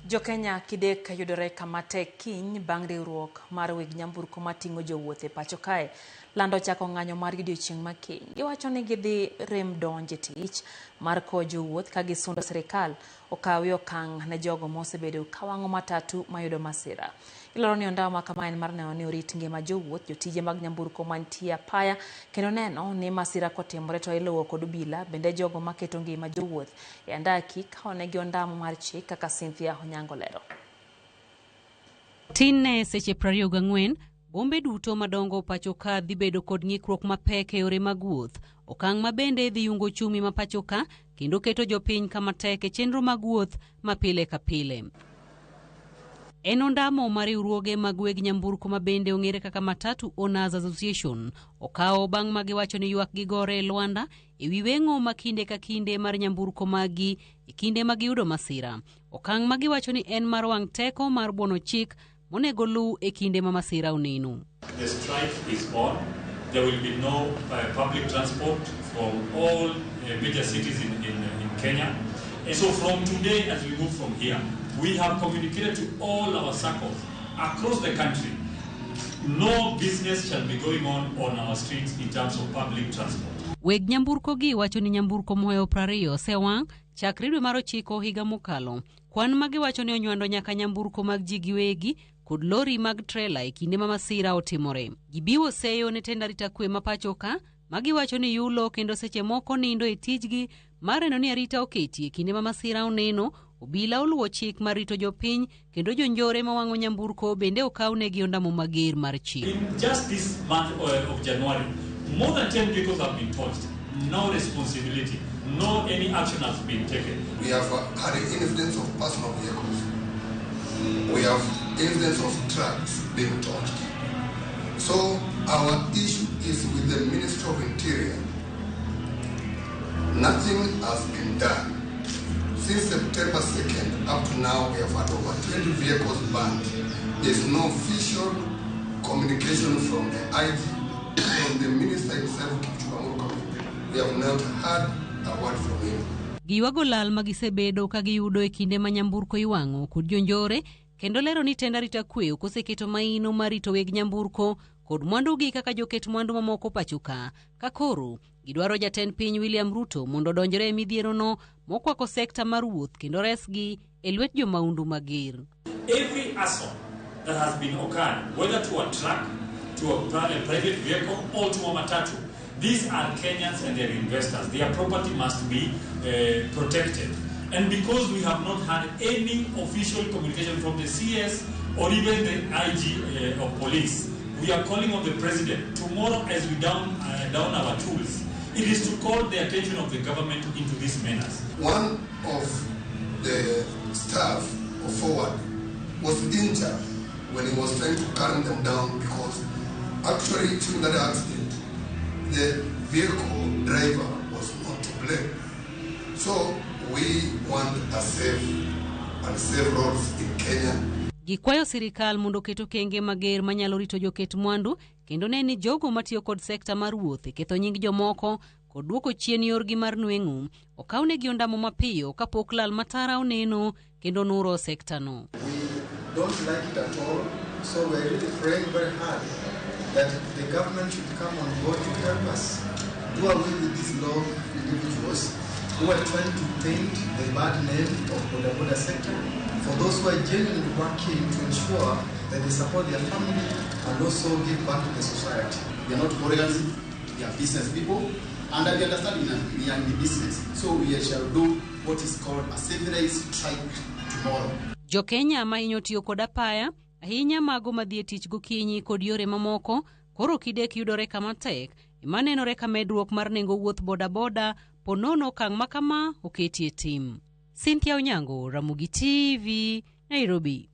Jokenya kidek yudore kama tek kiny bang' riwruok mar weg nyamburko mating'o jowuoth e pacho kae lando chako ng'anyo margi odiochieng' ma kiny. Giwacho ni gidhi rem donjo e tich mar kowo jowuoth ka gisundo sirikal okawie okang' ne jogo mosebedo ka wang'o matatu mayudo masira. Iloro ni ondawa ma kama en mar neno ni orit ngima jowuoth, jotije mag nyamburko mantie apaya kendo neno ni masira kotimore to iluwo kod obila bende jogo maketo ngima jowuoth e andaki kaonegi ondamo mar chik kaka Cynthia Onyango lero. Tin ne seche 24, bombe duto madongo pacho ka dhi bedo kod ng'ikruok mapek e yore mag wuoth, okang' ma bende dhi yungo ochumi ma pacho ka kendo keto jopiny kama tek e chenro mag wuoth ma pile ka pile. En ondamo ma riwruoge mag weg nyamburko ma bende ong'ere kaka Matatu Owners Association okawo bang' ma giwacho ni ywak gigore e lwanda e wi weng'o ma kinde ka kinde mar nyamburko maggi e kinde ma giyudo masira. Okang' ma giwacho ni en mar wang' teko mar buono chik monego luw e kinde ma masira oneno. The strike is on. There will be no public transport from all major cities in Kenya. And so from today, as we move from here, we have communicated to all our circles across the country, no business shall be going on our streets in terms of public transport. Weg nyamburko gi wacho ni nyamburko mohewo 20 osewang' chakre dwe mar ochiko higa mokalo. Kwan ma giwacho ni onywando nyaka nyamburko mag ji giwegi kod lori mag trela e kinde ma masira otimore. Gibiwo seyo ne tend arita kwe ma pacho ka ma giwacho ni yulo kendo seche moko nindo e tijgi mar neno ni arita oketi e kinde ma masira oneno, obila oluwo chik mar rito jopiny kendo jonjore mawang'o nyamburko bende okawnegi ondamo mager mar chik. In just this month of January, more than 10 vehicles have been torched. No responsibility, no any action has been taken. We have had incidents of personal vehicles. We have incidents of trucks being torched. So our issue is with the Minister of Interior. Nothing has been done. Since September 2nd up to now, we have had over 20 vehicles banned. There's no official communication from the IG, from the minister himself, Kipchumba Murkomen. We have not heard a word from him. Giywago lal ma gisebedo ka giyudo e kinde ma nyamburko iwang'o kod jonjore kendo lero ni tend arita kwe ok oseketo maino mar rito weg nyamburko kod mwandugi kaka joket mwandu mamoko pacho ka. Ka koro gidwaro jatend piny William Ruto mondo odonjre e midhierono mokwako sekta mar wuoth kendo resgi e lwet jomaundu mager. Every assault that has been occurred, whether to a truck, to a private vehicle, or to a matatu, these are Kenyans and their investors. Their property must be protected. And because we have not had any official communication from the CS or even the IG of police, we are calling on the president tomorrow as we down our tools. It is to call the attention of the government into this menace. One of the staff of Forward was injured when he was trying to calm them down because actually during that accident, the vehicle driver was not to blame. So we want a safe and safe roads in Kenya. Gikwayo sirikal mondo oket okenge mager manyalo rito joket mwandu kendo ne ni jogo matiyo kod sekta mar wuoth e ketho nying jomoko kod duoko chien yorgi mar nweng'o okawnegi ondamo mapiyo kapok lal matara oneno kendo nuro sektano. We don't like it at all, so we are really praying very hard that the government should come on board to help us do away with these rogue individuals who are trying to paint the bad name of boda boda sector for those who are genuinely working to ensure that they support their family and also give back to the society. We are not hooligans, we are business people, and we understand we are in the business, so we shall do what is called a civilized strike tomorrow. Jokenya ma hinyo tiyo kod apaya, ahinya mago madhi e tich gokinyi kod yore mamoko, koro kidek yudore kama tek, ema nenore ka medruok mar nengo wuoth bodaboda po nono okang' ma kama oketie tim. Cynthia Onyango, Ramogi TV, Nairobi.